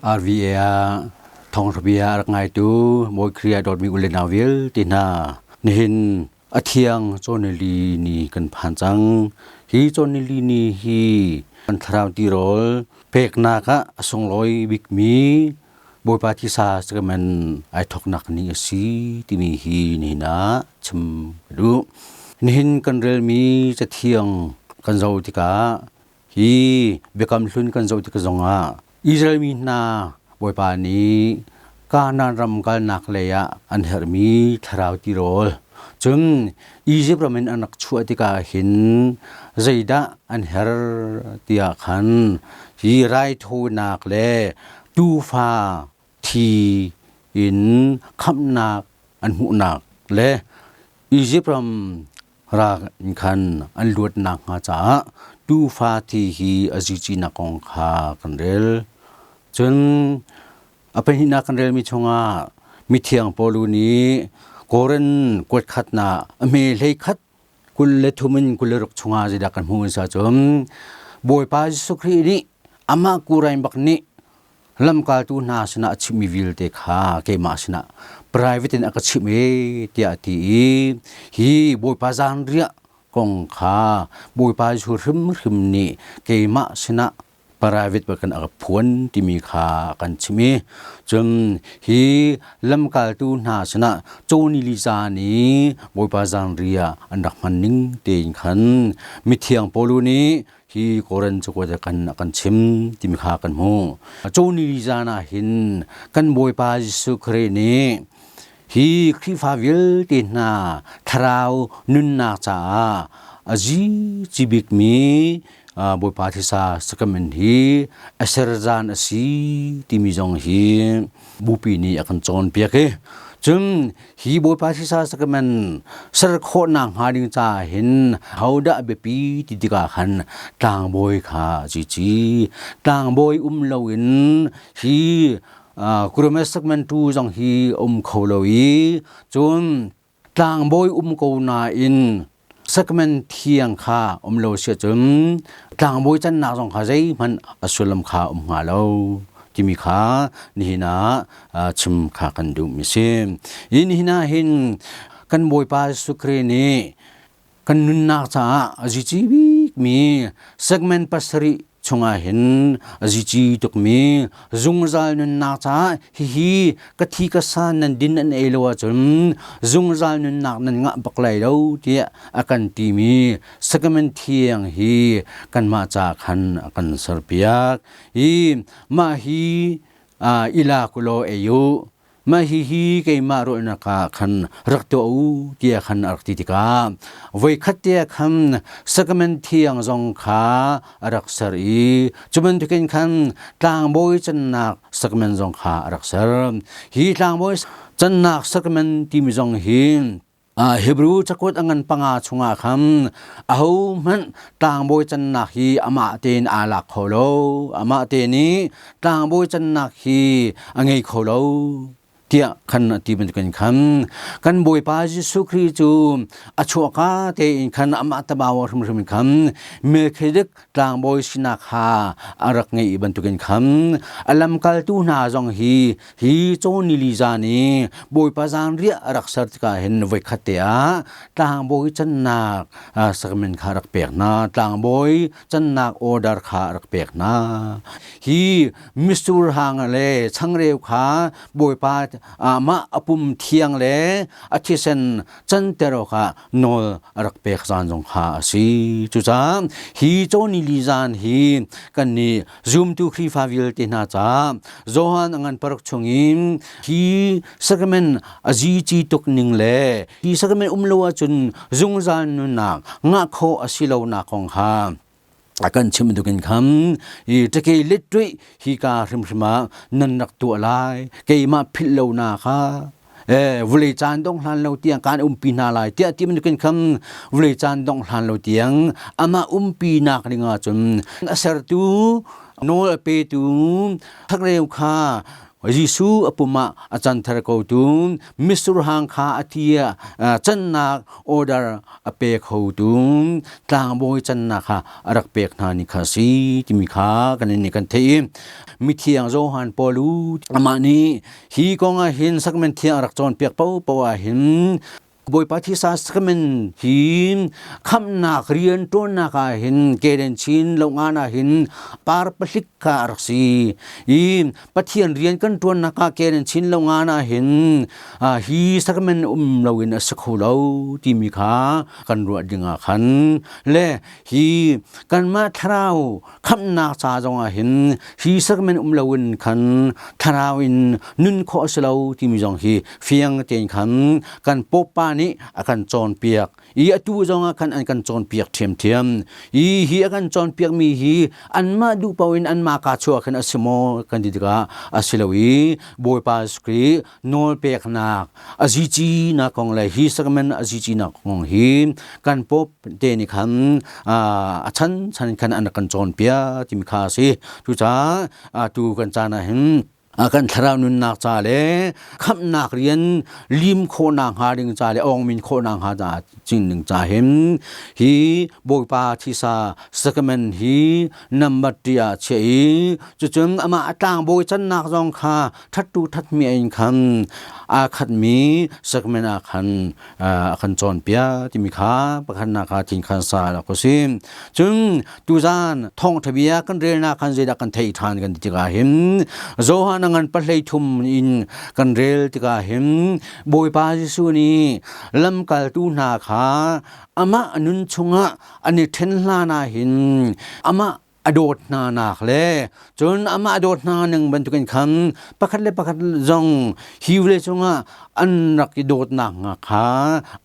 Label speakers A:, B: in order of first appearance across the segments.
A: RVA ah thawngṭhabia a rak ngaitu Bawi Khrih ah dawtmi u le nau vialte hna nihin a thiang cawnili ni kan phan cang. Hi cawnili ni hi kan thlarau tirawl peknak ah a sunglawi bikmi Bawipa thisa sacrament ai thawknak ni a si timi hi nihin ah chim ka duh. Nihin kan relmi cathiang kan zoh tikah Hi biakam hlun kan zoh tik zongah Israel mi hna Bawipa nih Kanaan ram kalnak lei ah an herhmi thlarau tirawl cun Izipt ram in an rak chuah tikah hin zeidah an herh tiah khan hi raithawinak le tuufa thi in khamhnak an hmuhnak le Izipt ram rak in khan an luat nakhnga caah tuufa thi hi a zicinak kong kha kan rel. Cun a pahnihnak kan relmi chungah mithiang Paul nih Korin kuat khatnak a hme hlei khat 23 in 26 chungah zeidah kan hmuh sa cun Bawipa Jesuh Khrih nih amah kurain bak nih lamkaltu hna sinah a chimhmi vialte kha keimah sinah private in a ka chimh e tiah a ti i hi Bawipa zanriah kong kha Bawipa Jesuh hrimhrim nih keimah sinah private kan a ka phuan timi kha a kan chimh i cun hi lamkaltu hna sinah cawnili zan i Bawipa zanriah an rak hman ning tein khan mithiang Paul nih hi Koran cakuat ah kan a kan chim timi kha kan hmuh. Cawni zan ah hin kan Bawipa Jesuh Khrih nih hi Khrihfa vialte hna thlarau nunnak caah a zi ci bikmi Bawipa thisa sacrament hi a ser zan a si timi zong hi bupi nih a kan cawnpiak i cun hi Bawipa thisa sacrament ser khawhnak hnga ding caah hin hodah biapi ti tikah khan tlangbawi kha cici tlangbawi um loin hi Christmas sacrament tu zong hi um kho lo i cun tlangbawi um ko nain sacrament thiang kha um lo si cun tlangbawi cannak zong kha zeihmanh a sullam kha um hnga lo timi kha nihin ah chim kha kan duhmi si. Hi nihin ah hin kan Bawipa Jesuh Khrih nih kan nunnak caah a zici bikmi segment pasarih chungah hin a zici tukmi zungzal nunnak caah hihi ka thi ka sa nan din an ei lo ahcun zungzal nunnak nan ngah bak lai lo tiah a kan timi sacrament thiang hi kanmah ca khan a kan serpiak i mah hi ila kulaw ei u mah hihi keimah rawlnak ah khan rak tuah u tiah khan a rak ti tikah voikhat te khan sacrament thiang zong kha a rak ser i cu bantukin khan tlangbawi cannak sacrament zong kha a rak ser. Hi tlangbawi cannak sacrament timi zong hi Hebrew cakuat a ngan panga chungah khan ahohmanh tlangbawi cannak hi amah tein aa lak kho lo. Amah te nih tlangbawi cannak hi a ngei kho lo tiah khan a ti bantukin khan kan Bawipa Jesuh Khrih cu a chuahka tein khan amah tabawa hrimhrim in khan Melchizedek tlangbawi sinak kha a rak ngeih bantukin khan a lamkaltu hna zong hi hi cawnili zan i Bawipa zanriah a rak ser tikah hin voikhat te ah tlangbawi cannak sacrament kha rak pek hna, tlangbawi cannak order kha rak pek hna. Hi mitsur hang le changreu kha Bawipa mah a pum thiang le a thisen canter awkah nawl a rak pek zan zong kha a si. Cucaah hi cawnili zan hi kan nih zumtu Khrihfa vialte hna caah Johan a ngan paruk chungin hi sacrament a zici tuk ning le hi sacrament um lo ahcun zungzal nunnak ngah khawh a si lonak kong kha a kan chim bantukin khan i ṭakei let hi ka hrimhrim ah nan rak tuah lai keimah philh lo na kha vulei caan dong hlan lo tiang kan umpi hna lai tiah ti bantukin khan vulei caan dong hlan lo tiang amah umpi nak ding ah cun a sertu Nawl a petu thakreu kha Jesuh a pum ah a canter ko tu mitsur hang kha a thi ah cannak order a pe kho tu tlangbawi cannak kha a rak pek hna ni kha si timi kha kan nih kan theih i mithiang Johan Paul u amah nih hi kong ah hin sacrament thiang a rak cawnpiak paohpaoh ah hin Bawipa thisa sacrament hi khamhnak rian ṭuannak ah hin keden chin lo ngan ah hin par pahlik kha a rak si i Pathian rian kan ṭuannak ah keden chin lo ngan ah hin hi sacrament um loin a si kho lo timi kha kan ruah ding ah khan le hi kanmah thlarau khamhnak ca zong ah hin hi sacrament um loin khan thlarau in nun khawh a si lo timi zong hi fiang tein khan kan popa nih a kan cawnpiak i atu zong ah khan an kan cawnpiak ṭhiamṭhiam i hi a kan cawnpiak mi hi anmah duh paoh in anmah kaa chuah khan a si maw kan ti tikah a si lo i Bawipa Jesuh Khrih nawlpeknak a zici nak kong le hi sacrament a zici nak kong hi kan pop te nih khan a chan chan khan an kan cawnpiak timi kha a si. Cucaah atu kan caan ah hin kan thlarau nunnak ca le khamhnak rian lim khawhnak hnga ding ca le awngmin khawhnak hnga ca cing ding ca hin hi Bawipa thisa sacrament hi number tiah chiah i cucun amah a tlangbawi cannak zong kha thattu thatmi in khan aa khatmi sacrament ah khan a kan cawnpiak timi kha pakhatnak kha thin khan sa la ko si. Cun tuzan thawngtha bia kan relnak khan zeidah kan theih ṭhan kan ti tikah hin Johan a ngan pahlei thum in kan rel tikah hin Bawipa Jesuh nih lamkaltu hna kha amah nun chungah an i ṭhen hlan ah hin amah a dawt hna nak le cun amah a dawt hna ning bantukin khan pakhat le pakhat zong hi vawlei cungah an rak i dawtnak hnga kha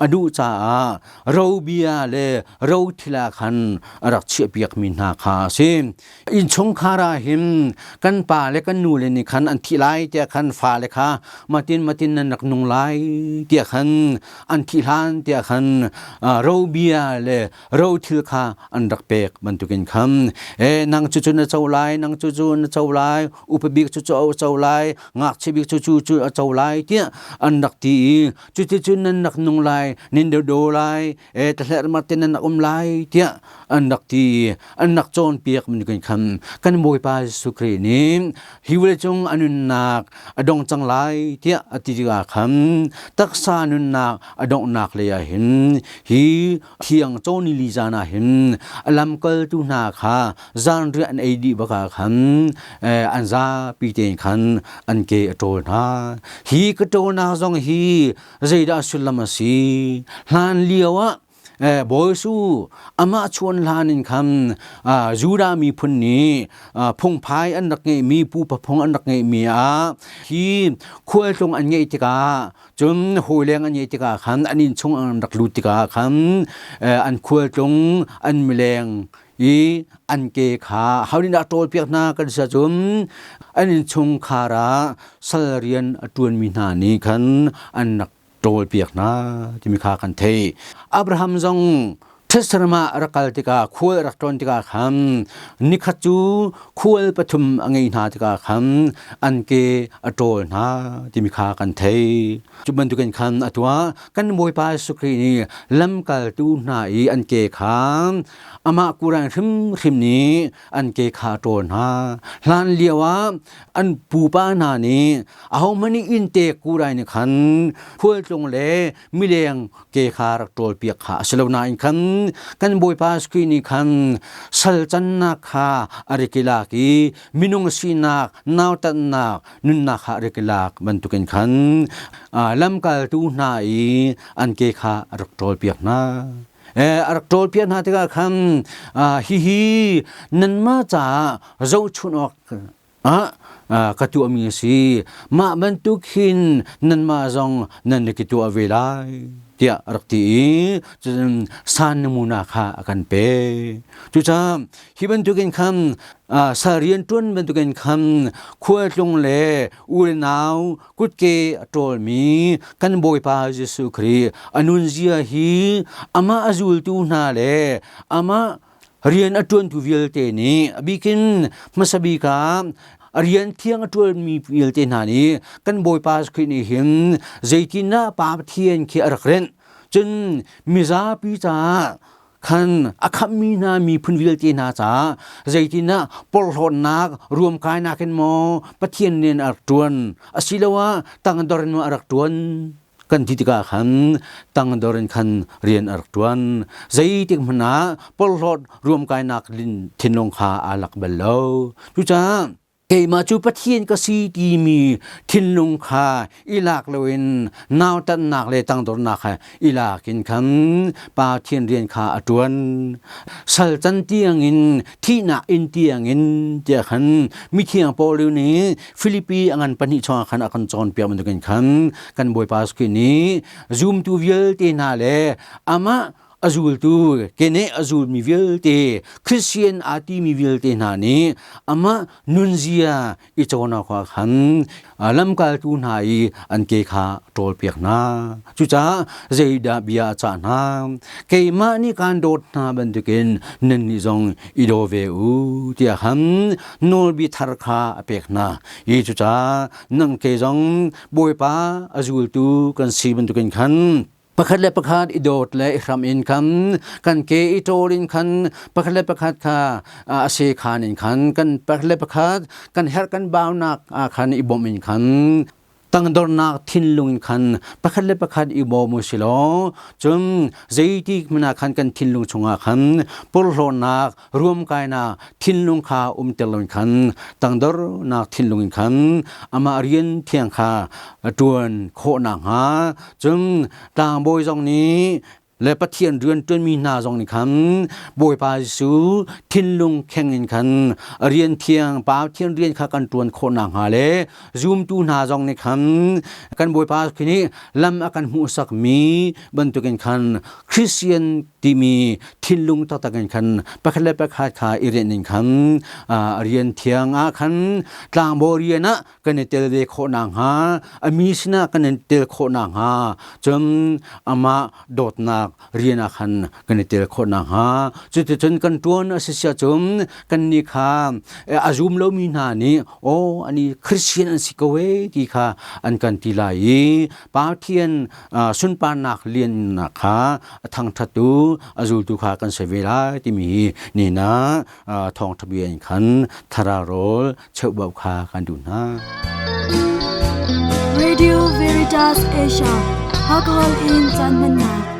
A: a duh caah robia le rothil ah khan a rak chiahpiak mi hna kha a si. Innchungkhar ah hin kan pa le kan nu le nih khan an thih lai tiah khan fale kha matin matin nan rak nung lai tiah khan an thih hlan tiah khan robia le rothil kha an rak pek bantukin khan e nang cu cu na co lai, nang cu cu na co lai, upa bik cu cu a co lai, ngakchia bik cu cu cu a co lai tiah an rak ti i cuticun nan rak nung lai, nin do lai, e tahler te nan rak um lai tiah an rak ti i an rak cawnpiak bantukin khan kan Bawipa Jesuh Khrih nih hi vawleicung a nunnak a dong cang lai tiah a ti tikah khan taksa nunnak a donghnak lei ah hin hi thiang cawnili zan ah hin a lamkaltu hna kha zanriah an ei dih bak ah khan an zapi tein khan an ke a ṭawl hna. Hi ka ṭawlnak zong hi zeidah sullam a si? Hlan lio ah Bawi Su amah chuan hlan in khan Judah miphun nih phungphai an rak ngeihmi, pupa phung an rak ngeihmi ah hi khualtlung an ngeih tikah, cun hawileng an ngeih tikah khan, an inn chung an rak lut tikah khan an khualtlung an mileng i an ke kha ho nih dah ṭawlpiak hna kan si ahcun an innchungkhar ah sal rian a ṭuanmi hna nih khan an rak ṭawlpiak hna timi kha kan theih. Abraham zong Thesram ah a rak kal tikah, khual a rak ṭawn tikah khan nikhat cu khual pathum a ngei hna tikah khan an ke a ṭawl hna timi kha kan theih. Cu bantukin khan a tuah. Kan Bawipa Jesuh Khrih nih lamkaltu hna i an ke kha amah kuran hrimhrim nih an ke kha a ṭawl hna. Hlan lio ah an pupa hna nih ahohmanh nih innte kurai nih khan khualtlung le mileng ke kha rak ṭawlpiak kha a si lo nain khan kan Bawipa Jesuh Khrih nih khan sal cannak kha a rak i lak i minung sinak nautatnak nunnak kha a rak i lak bantukin khan lamkaltu hna i an ke kha a rak ṭawlpiak hna. A rak ṭawlpiak hna tikah khan hihi nanmah caah zohchunh awk ah ka tuahmi a si. Mah bantuk hin nanmah zong nan rak i tuah ve lai tiah a rak ti i cun san namuna kha a kan pek. Cucaah hi bantukin khan sal rianṭuan bantukin khan khualtlung le u le nau kutke a ṭawlmi kan Bawipa Jesuh Khrih a nunzia hi amah a zultu hna le amah Rian a ṭuantu vialte nih a bikin hmasa bik ah a rian thiang a ṭuanmi vialte hna nih kan Bawipa Khrih nih hin zeitindah Pa Pathian khi a rak renh, cun mizapi caah khan a khamhmi hna miphun vialte hna caah zeitindah porhlawtnak ruamkainak in maw Pathian nih a rak ṭuan, asiloah tangdor in maw a rak ṭuan kan ti tikah khan tangdor in khan rian a rak ṭuan. Zeitik hmanh ah porhlawt ruamkainak thinlung kha aa lak bal lo. Cucaah keimah cu Pathian ka si timi thinlung kha i lak loin nautatnak le tangdornak kha i lak in khan Pathian rian kha a ṭuan. Sal can tiangin, thihnak in tiangin tiah khan mithiang Paul nih Filipi a ngan pahnih chungah khan a kan cawnpiak bantukin khan kan Bawipa Jesuh nih zumtu vialte hna le amah a zultu keneh a zulmi vialte, Christian aa timi vialte hna nih amah nunzia i cawn awkah khan lamkaltu hna i an ke kha ṭawlpiak hna. Cucaah zeidah bia a cah hna? Keimah nih kaan dawt hna bantukin nannih zong i daw ve u tiah khan nawlbi thar kha a pek hna. I cucaah nang ke zong Bawipa a zultu kan si bantukin khan pakhat le pakhat i dawt le i hram in khan, kan ke i ṭawl in khan, pakhat le pakhat kha a se khan in khan, kan pakhat le pakhat kan herh kan baunak ah khan i bawmh in khan, tangdornak thinlung in khan pakhat le pakhat i bawm u si law, cun zeitik hmanh ah khan kan thinlung chungah khan porhlawtnak ruamkainak thinlung kha umter loin khan, tangdornak thinlung in khan amah rian thiang kha ṭuan khawh nakhnga, cun tlangbawi zong nih le Pathian rian ṭuanmi hna zong nih khan Bawipa Jesuh thinlung kheng in khan rian thiang Pathian rian kha kan ṭuan khawh nakhnga le zumtu hna zong nih khan kan Bawipa nih lam a kan hmuhsakmi bantukin khan Christian timi thinlung taktak in khan pakhat le pakhat kha i rianh in khan rian thiang ah khan tlangbawi rian ah kan i tel ve khawh nakhnga, a mi sinah kan i tel khawh nakhnga, cun amah dawtnak rian ah khan kan i tel khawh nakhnga, cuticun kan ṭuan a si siah cun kannih kha a zum lomi hna nih, "Aw, ani Christian an si ko ee," ti kha an kan ti lai i Pathian sunparnak liannak kha a thangṭhattu, a zultu kha kan si ve lai timi hi nina thawngṭha bia in khan thlarau rawl cheubauh kha kan duh hna.
B: Radio Veritas Asia, Hakahol in caan hmannak.